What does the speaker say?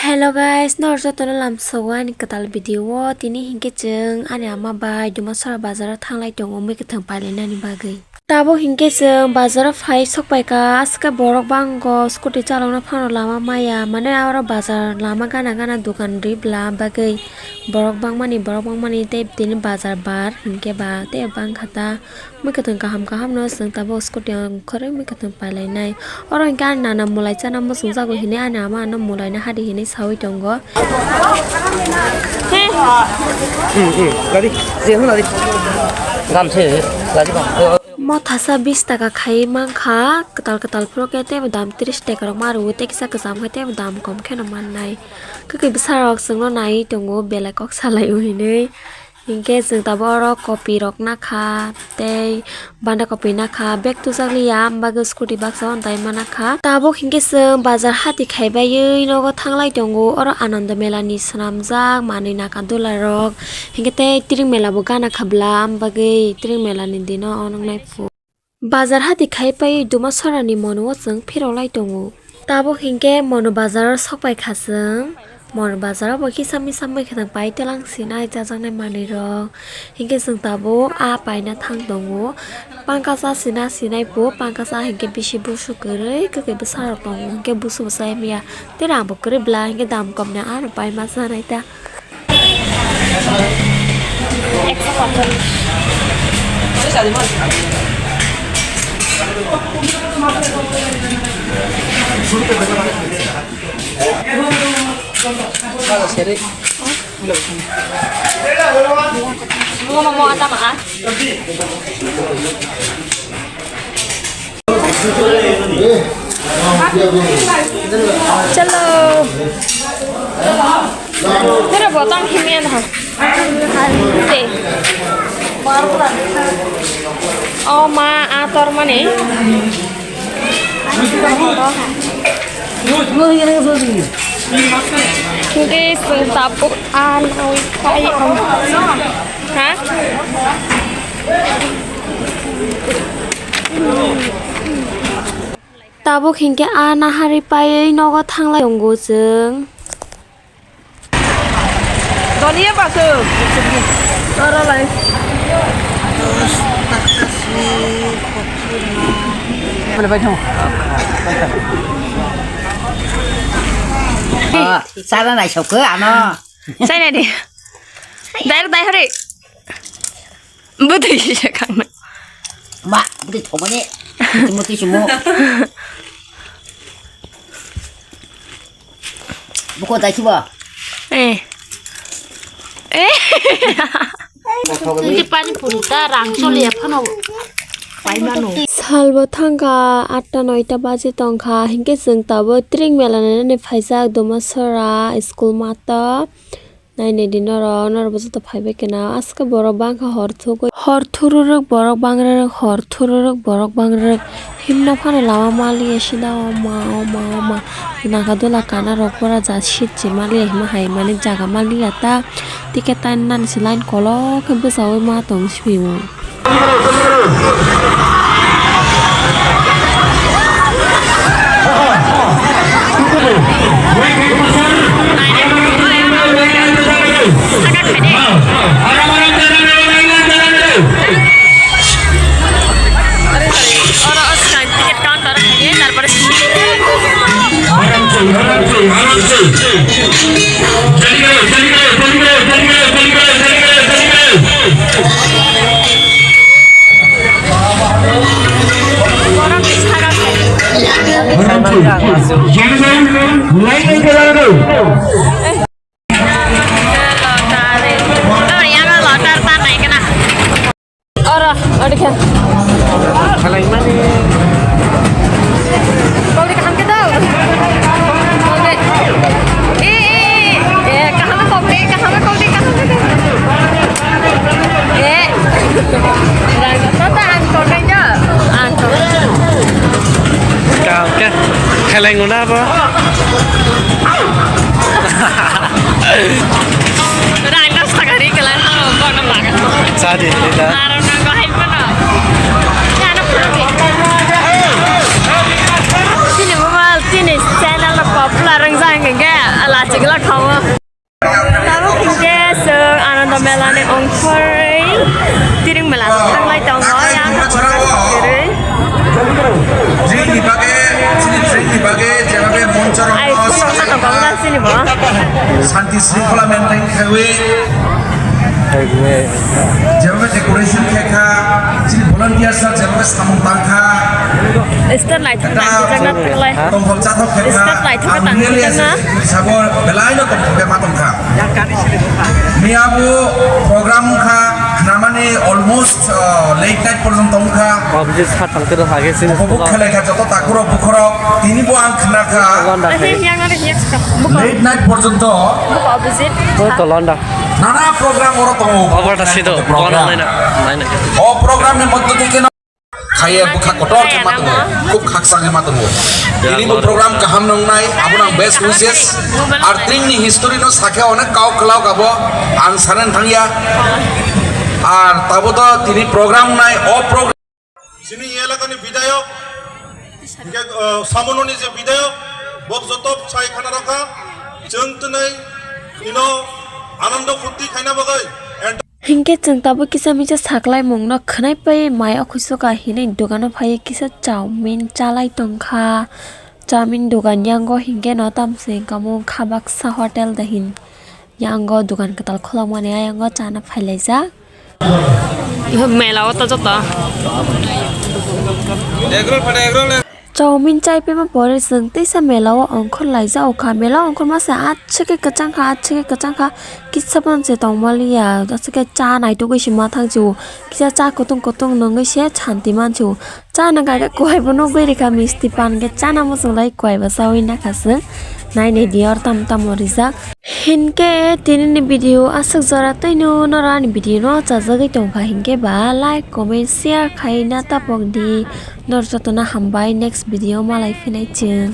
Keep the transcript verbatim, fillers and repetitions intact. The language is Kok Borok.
Hello guys, nor jotono lamsogo ani kwtal video o. Tini hinkhe chwng ani ama bai Dumasora bazar o thanglai tongo mui kwthwng pailainani bagwi. Tabuk hinkhe chwng bazar o phai sokpaikha, aswkhe borok bango scooty chalokna phano lama maya, mane aro bazar lama gana gana dokan ribla bagwi borok bangmani, borok bangmani tei tini bazar bar hinkhe ba tei bangkha ta. Mui kwthwng kaham kaham no chwng tabuk scooty o khoroi mui kwthwng pailainai. Oro hinkhe ani nana mwlai chana muchungjago hinui ani ama ano mwlai no hadi hinui saui tongo. Ladi, je hwn ladi. Gam se, ladi gam. Mothasa bish taka khai mankha, kwtal kwtal phuru khe teibo dam tris taka rok ma rwo, tei kisa kwcham khe teibo dam kom kheno mannai. Kwkwi bwsarok chwngno naiwi tongo, belai kok salaio hinui. Hinkhe chwng tabuk oro kopi rok nakha tei banda kopi nakha, bag tujakliya, am bagwi scooty baksa o tai manakha. Tabuk hinkhe chwng bazar hati khaibaiwi nogo thanglai tongo, oro Ananda Mela ni swnamjak manwi naka dula rok, hinkhe tei Tring Mela bo gana kha bla, am bagwi Tring Mela ni dino o nwngnai phu. Bazar hati khai pai Dumasora ni mono o chwng phirok lai tongo. Tabuk hinkhe mono bazar o sok pai kha chwng. Mono bazar o bo kisa misa mui khwtang pai telang sinai chajaknai manwi rok. Hinkhe chwng tabuk a paina thang tongo. Pangkasa sina sinai bo, pangkasa hinkhe bisi busu kwrwi kwkwi bwsa rok tongo. Hinkhe busu bwsa ya maya. Tei rang bo kwrwi bla hinkhe dam kom no ano pai ma chanai ta. Chalo. Pura botong himya na. Te. O ma, a tor mani. Hindi sung tapo a nawi kai. Ha? Tabuk hinkhe a nahari paiwi nogo thanglai tongo chwng. Doniya basu. Oro lai. Bole bai thong. Ah, sara nai sokho ano. Sai nai di. Dai dai hore. Bwtwi se khangna. Ma, bwtwi thomani. Timo twi simo. Buko dai sibo. Eh. Eh. Hindi pani puri ta rang choli ya phano. Pai mano. Salbo thangkha atta noita baji tongkha, hinkhe chwng tabuk Tring Mela nainani phaijak Dumasora school mato. Nainai di norok, norok bo joto phaibai khe na. Aske borok bangkha hor thugwi. Hor thururuk borok bangraruk, hor thururuk borok bangraruk. Himno phano lama maliya sida o ma, o ma, o ma. Naga dola kana rok pora ja seat se maliya hima hai mani jaga maliya ta. Ticket tan nani se line kolok khe bwchawi ma tong sibio. Oro, oro khe. Kalaimani. Kau di kaham ke tau. Kau di. Eh, eh, eh, kaham kau di, kaham kau di, kaham kau di. Eh. Rang, tata ang kau di jo. Ang kau. Kau ke. Kalainguna apa? Rang das tagari kelar. Kono makan. Sadi, kita. Aro nang ko hai pano. Chini mobile, chini channel no popular wng jang hingke, ala Chikla khawa. Tabuk hinkhe chwng Ananda Mela ni ongkhorwi Tiring Mela no thanglai tongo, yang no borok kwrwi. Drink ni bagwi, chini drink ni bagwi, jebabe moncho rok Ai, no phone rok sakha no gabla sini bo. Shanti Shrinkhla maintain khaiwi. Jebabe decoration khe kha, chini volunteers rok jebabe samung tang kha. Star light thok tang kha, tong hol cha thok khe kha. Star light thok tang kha. Sabo belai no tong khe ma tong kha. Miya bo program kha, namani almost, uh, late night porjonto wng kha. Obviously, sa thang khe hage sini. Bo khelai kha joto takhurok bukhorok, tini bo ang khna kha. Late night porjonto. Buka opposite. Nana program oro tongo. Obo ta sido, program. Bono naina, naina. O program ni moddo theke no khaiye bwkha kotor khe ma tongo, khub khakchang khe ma tongo. Tini bo program kaham nongnai, abono ang best wishes. Ar tring ni history no sakhe onek kau kwlao kabo ang sanen thangya. Ar tabo to tini program nai, o program. Chini elakani bidayok, hingke, uh, samononi je bidayok, bok joto sai khana rokha, chwng twnai ino anando phurti khaina bagwi. Hinkhe chwng tabuk kisa misa saklaimungno khwnai pai mai okhusuka hinwi dogano phaiwi kisa chowmin chalai tongkha. Chowmin dogan yango hinkhe no tamswi wngkha mung kha baksa hotel da hin. Yango dogan kwtal khulokmani, ayango chana phailaijak. Mela o ta joto. Chowmin chai pima pore chwng teisa mela o ongkhor laijak o kha. Mela ongkhor masa aswk khe kwchang kha, aswk khe kwchang kha. Kisa phano se tong maliya. Aswk khe cha naitugwi se ma thang si o. Kisa cha kutung kutung nungwi se santi man si o. Chana kha khe kwai bo nugwi rikha misti pan khe chana muchung lai kwai bo chawi nakha chwng. Nainai di or tamo tamo rijak. Hinkhe tini ni video aswk jora twino noro ani video no chajagwi tongkha hinkhe ba like, comment, share khaina tapok di. Nor joto no hambai, next video malai phinai chwng.